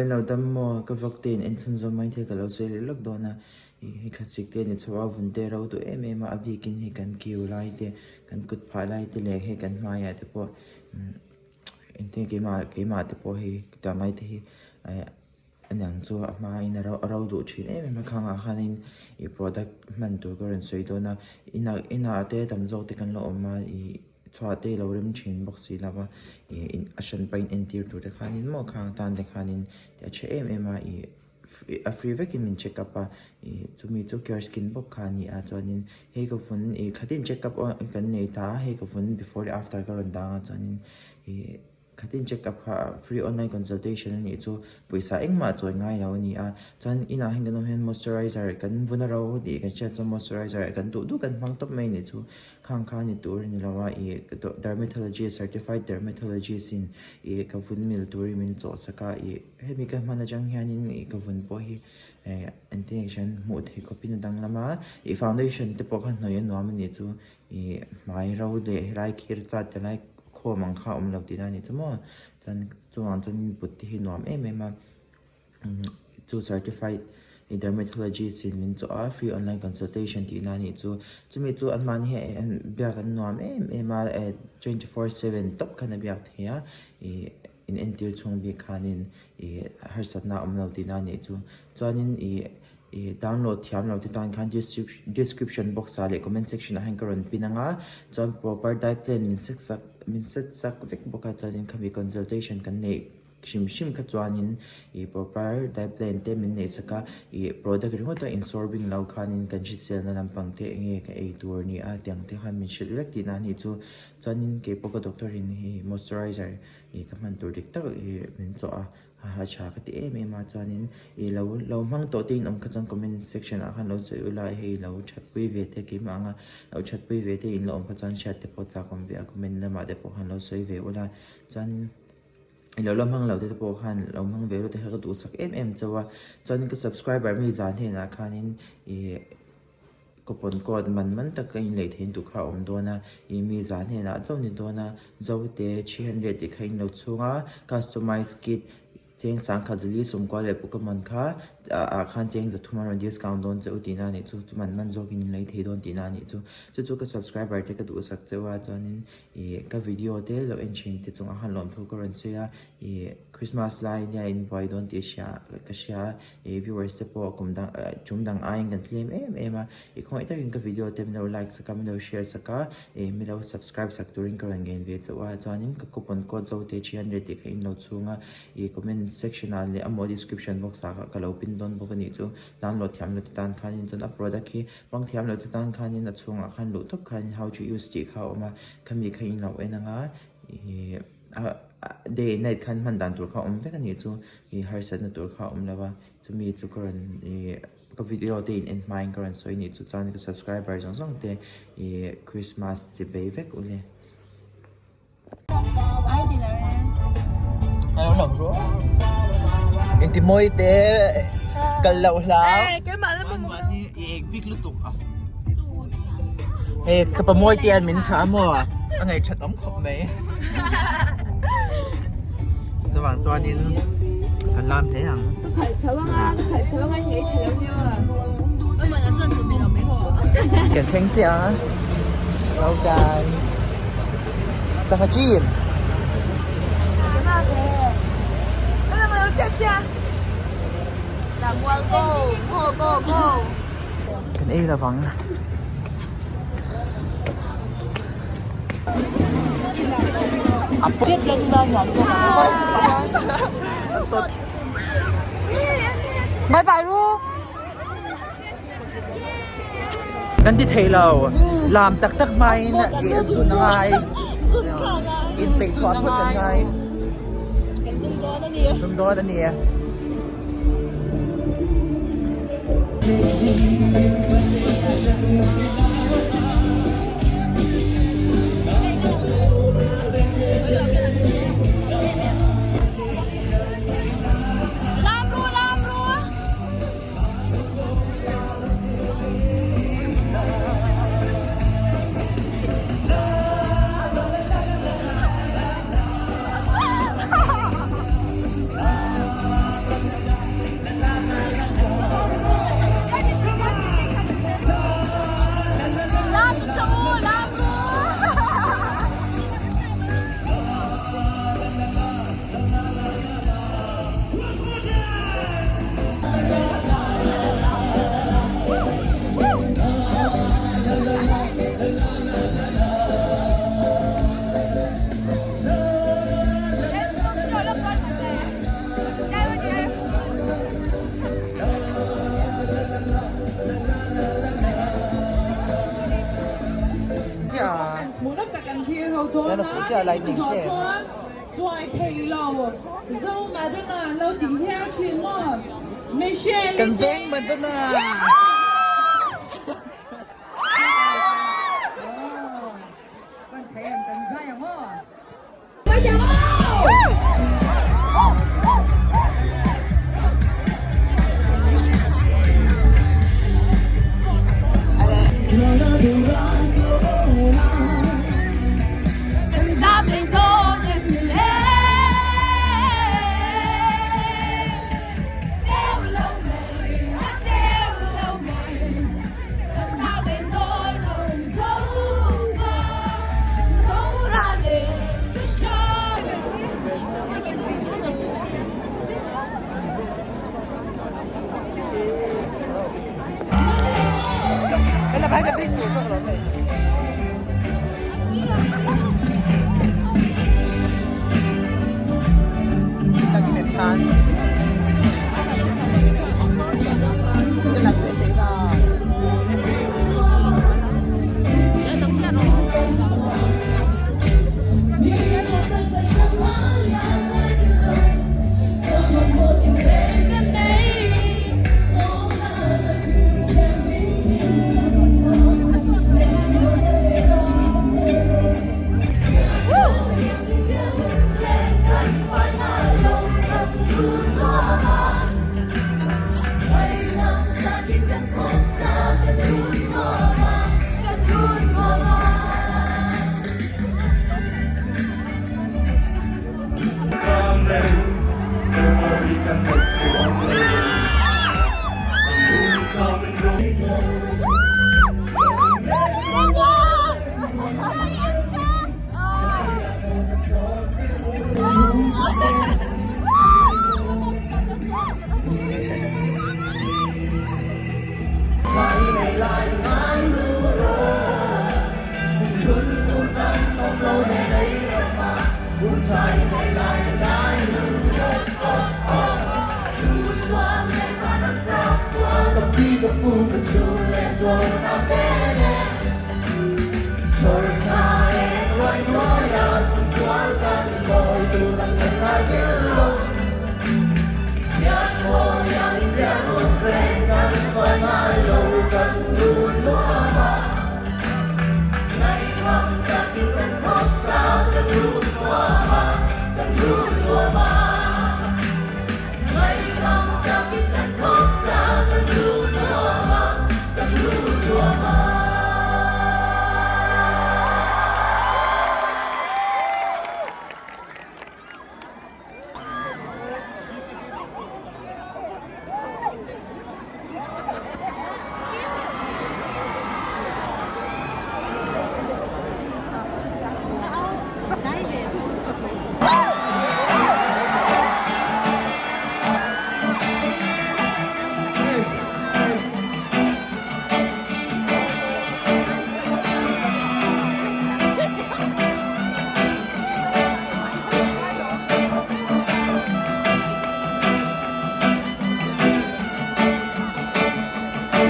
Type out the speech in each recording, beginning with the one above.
in lo dam maw? Ka vlog te in en chhun zawm mai thei ka lo sawi leh lawk dawn a, ih hei thlasik te a ni chho a, vun te ro duh em em a, a bikin hei kan kiu lai te, kan kut phah lai te leh hei kan hmaiah te pawh umm engtin keimah keimah te pawh hei tiang lai te hi eh a niang chu a hmain a ro a ro duh thin em em a, khangah khanin ih product hman tur ka rawn sawi dawn a, inah inah te tam zawk te kan la awm a ih. Chhuah te i lo rem thin bawk si lo va, ih a hran pahin entir tur te khanin maw khang atan te khanin a tha em em a, ih a free vekin min check up a, ih chumi chu care skin bawk kha a ni a chuanin hei ka vun ih khatin check up kan nei ta a, hei ka vun before leh after ka rawn dang a chuanin ih. Khatin check up kha free online consultation a nih chu pawisa engmah chawi ngai lo a ni a, chuan inah hian kan awm hian moisturizer kan vun a ro tih kan hriat chuan moisturizer kan duh duh kan hmang tawp mai a nih chu khang kha a ni tur a ni lo a, ih dermatologist certified dermatologist in ih ka vun mil turin min chawh sak a, ih hemi ka hman atang hianin ih ka vun pawh hi eh engtin nge hian hmuh theih khawpin a danglam a, ih foundation te pawh kha hnawih a nuam a nih chu ih hmai ro leh helai khir chat helai. Khawm ang kha a awm lo tihna a nih chu maw chuan chungah chuan put te hi nuam em em a chu certified dermatologist in min chawh a free online consultation tihna a nih chu chumi chu an mahni hi biak an nuam em em a eh 24/7 tawp khan a biak thei a ih in entir chhung bik khanin ih harsatna a awm lo tihna a nih chu chuanin ih. Ih download thiam lo te tan khan description box ah leh comment section ah hian ka rawn pin ang a chuan proper diet plan min set sak min set sak vek bawk a chuanin khami consultation kan neih hrim hrim kha chuanin ih proper diet plan te min neih sak a ih product ringawt a insawrbing lo khanin kan hriselna lampang te eng nge ka ei tur a ni a tiang te khan min hrilh vek tihna a nih chu chuanin keipawh ka doctor in hei moisturizer ih ka hman tur dik tak ih min chawh a. Haha tha ka ti em em a chuanin ih lo lo hmang tawh te in awm kha chuan comment section ah khan lo sawi ula hei lo thatpui ve te keimah anga lo thatpui ve te in lo awm kha chuan hriat te pawh chak awm ve a comment lamah te pawh khan lo sawi ve ula chuanin ih lo la hmang lo te pawh khan lo hmang ve ula te kha ka duhsak em em chauh a chuanin ka subscriber mi zan hnenah khanin ih. Coupon code man man tak ka inlei theih duh kha a awm dawn a, ih mi zah hnenah chauh ni dawn a, Zote 300 tih kha in lo chhung a, customize kit cheng sangkhat zali sawmkua leh Pokemon kha ah khan cheng zathum a rawn discount dawn che u tihna a nih chu, man man zawkin in lei thei dawn tihna a nih chu. Chu chu ka subscriber te ka duhsak cheu a chuanin ih ka video te lo en thin te chungah khan lawmthu ka rawn sawi a, ih Christmas lai nia in buai dawn tih hria ka hria a. Ih viewers te pawh kum dang eh tum dang aiin kan tlem em em a, ih khawngaih takin ka video te min lo like sak a min lo share sak a, ih min lo subscribe sak turin ka rawn ngen ve chauh a, chuanin ka coupon code zote 300 tih kha in lo chhung a, ih comment section ah leh amaw description box ah ka lo pin dawn bawk a nih chu, download thiam lo te tan khanin chuan a product hi hmang thiam lo te tan khanin a chhungah khan luh tawp khanin how to use tih kha a awm a, khami kha in lo en ang a, ih day and night khan hman dan tur kha a awm vek a nih chu. Ih harsatna tur kha a awm lo a, chumi chu ka rawn ih ka video te in en hmain ka rawn sawi nih chu chuan ka subscriber zawng zawng te ih Christmas chi bei vek u le. Inti mawi te kal loh hlau. Hei ka pa mawi te an min thlah a maw a ngaih that awm khawp mai. Chuvang chuanin kan lam hle ang. Ka khalh chho anga, ka khalh chho anga i ngei tha lo nia. Kan thleng chiah a. Hello guys. Sangha chin. Kan ei lovang. Bye bye ru. Kan ti thei lo. Lam tak tak hmain zun a ngai. In peih chhuah phawt an ngai. Kan zum dawn a ni. Zum dawn a ni. chiah a. Ela fuh chiah a lightning hre em. Kan veng Madonna.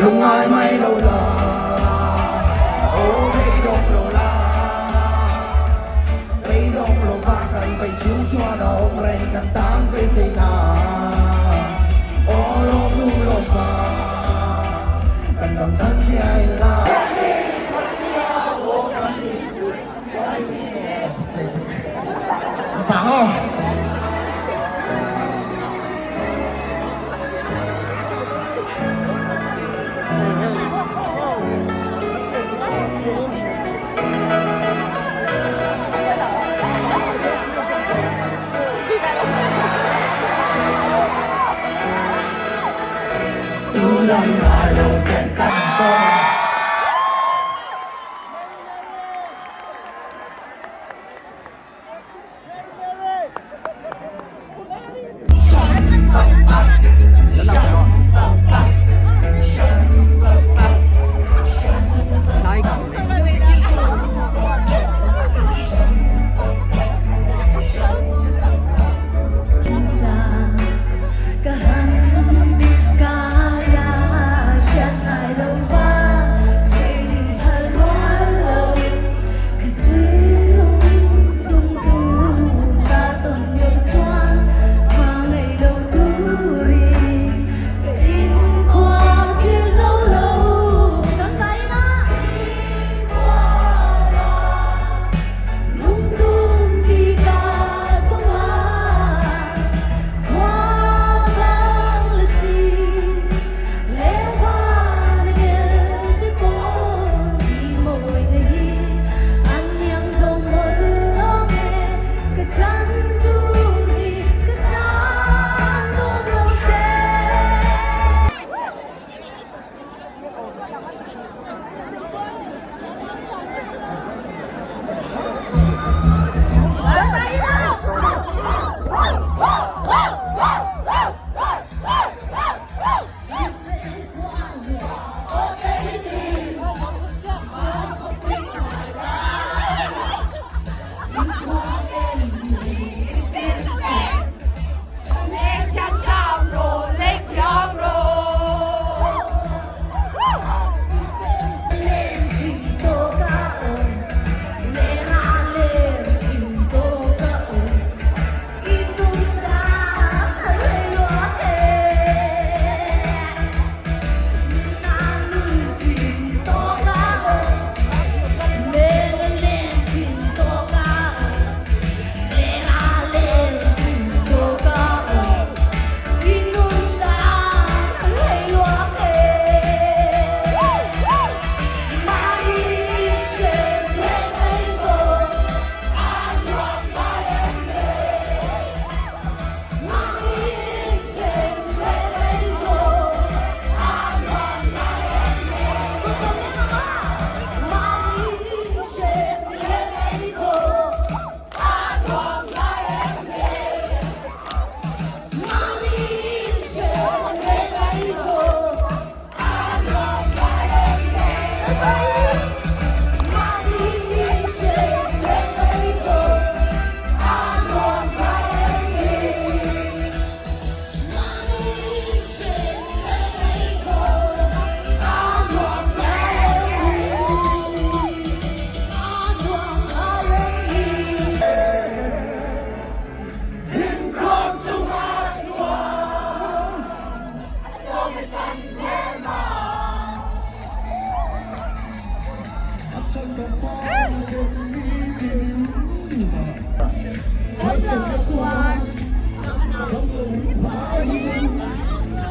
Lungngai mai lo la, aw beidawng lo la, beidawng lo va kan bei chhung chuan a awm reng kan tan beisei na, aw lawm nu lawm pa, kan dam chhan hria ila. Sang aw.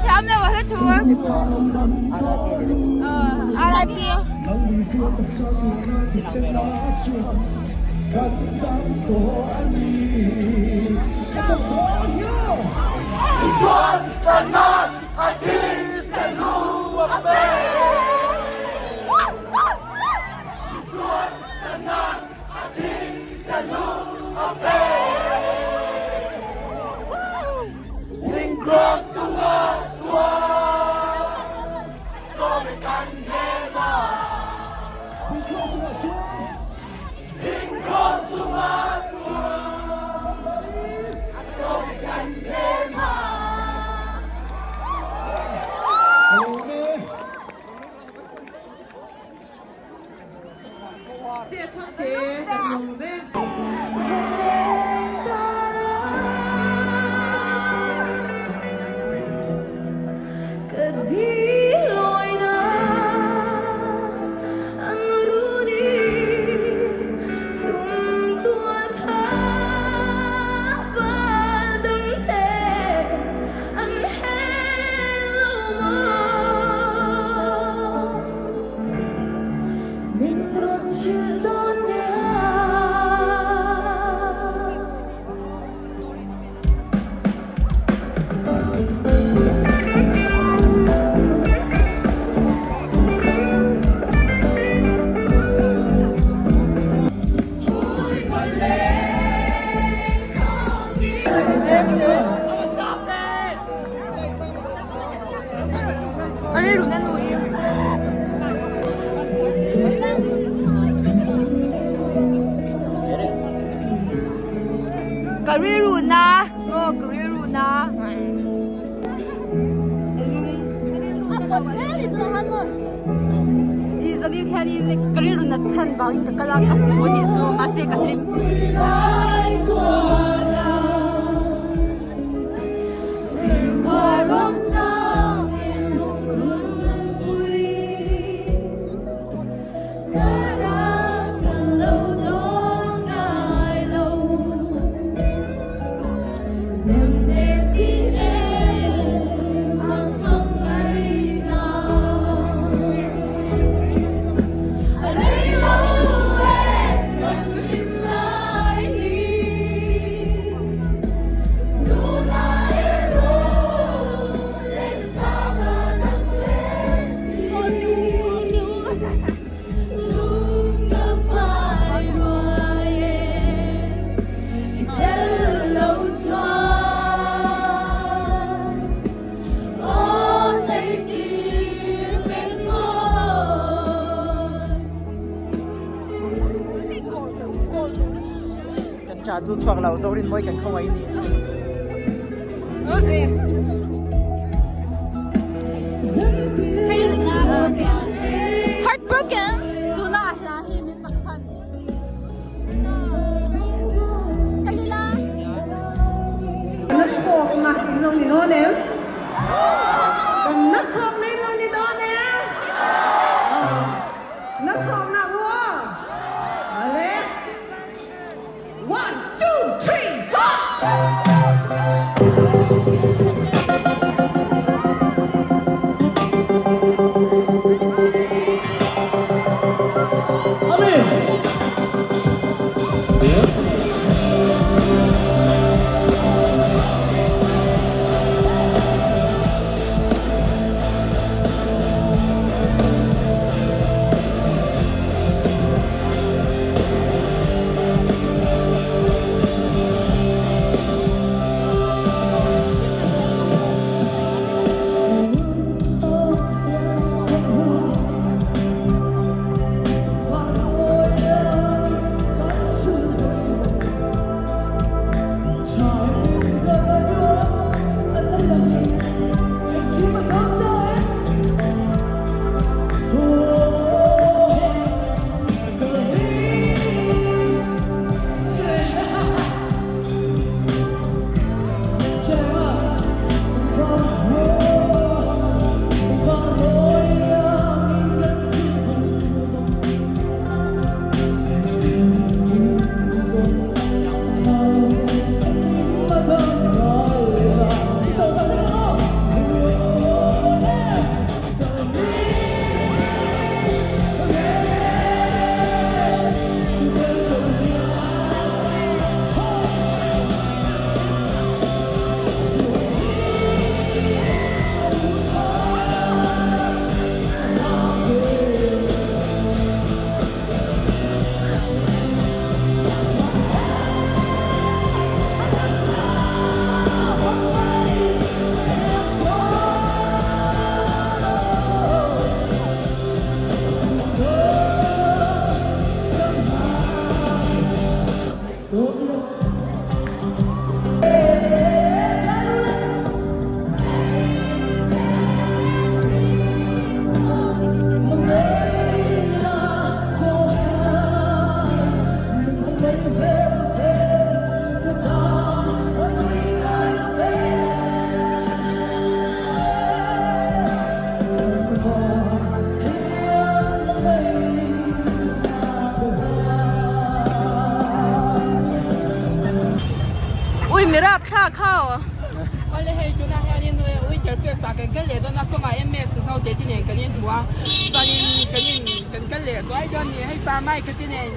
Thiam lo a hla thu. RIP. Ka rilru na maw ka rilru na I zanin hianin ka rilru nat chhan vangin ka kal a ka hmu anih chu mahse ka hlim. Kan cha chu chhuak lo Zorin mawi kan khawngaih ni. Heartbroken tuna hla hi min sak chhan. Kalila. Na chhuak na in lo ni dawn em? Kan na chhuak na in lo ni dawn em? Na chhuak na maw? Ale. One, two, three, four! Ui mi rapthlak ho. Awle hei tunah hianin Winter Fest ah kan kal leh dawn a kawngah MS ho te te nen kan inhmu a chuanin kan in kan kal leh zuai dawn a ni hei Samai kha te nen.